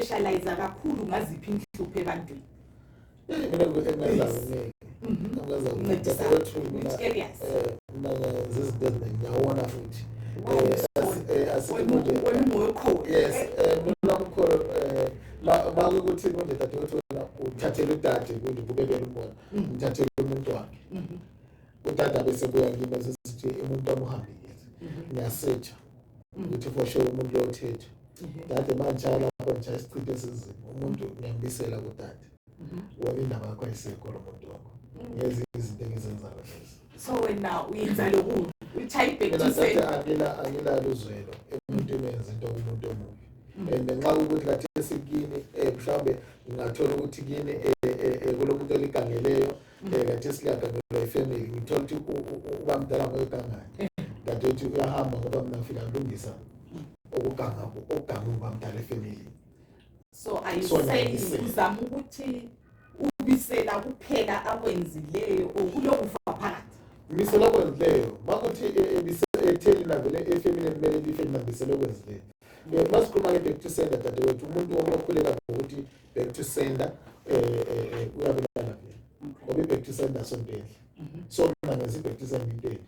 Uspecialize kakhulu ngaziphi inhlupho ebantwini? Mina engenza kuningi. Engenza kuningi. Which areas? Mina ngenza izinto eziningi, ngiyawona futhi. Asithi manje wena ungokholo. Yes, mina umkholo, makukuthi manje dadewethu, wena uthathele udade kunje ubukekele umbona. Ngithathele umuntu wakhe. Udade bese buya kimi sesithi umuntu wami uhambile. Ngiyasearcha ukuthi for sure umuntu lo uthethe. Dade, manje lapho nje isichitho esizima umuntu, ngiyambisela kudade. Wena indaba yakho ayisekho lo muntu wakho. Ngezinye izinto engizenzayo lezi. So wena uyenza lokhu, uyi-type back Mina to dade send. Angilalo uzwelo emuntwini enza into kumuntu omubi. And nxa ukuthi kathesi kini, mhlawumbe ngingathola ukuthi kini kulo muntu oligangeleyo, kathesi liyagangelwa ifamily, ngithola ukuthi uba mdala ngoyigangane, dadewethu uyahamba, ngoba mina ngifika ngilungisa okuganga, okuganga uba mdala efamily. So are you So saying ngiyabisela. uzama ukuthi ubisela kuphela akwenzileyo or kulokufa phakathi? Ngisela okwenzileyo. Makuthi etheni navele efamily kumele life, mina ngisela okwenzileyo. Masikhuluma nge-back to sender, dadewethu, umuntu wonke okhuleka ngokuthi back to sender uyabulala vele, ngoba i-back to sender sonto enhle. So mina ngenza i-back to sender into enhle.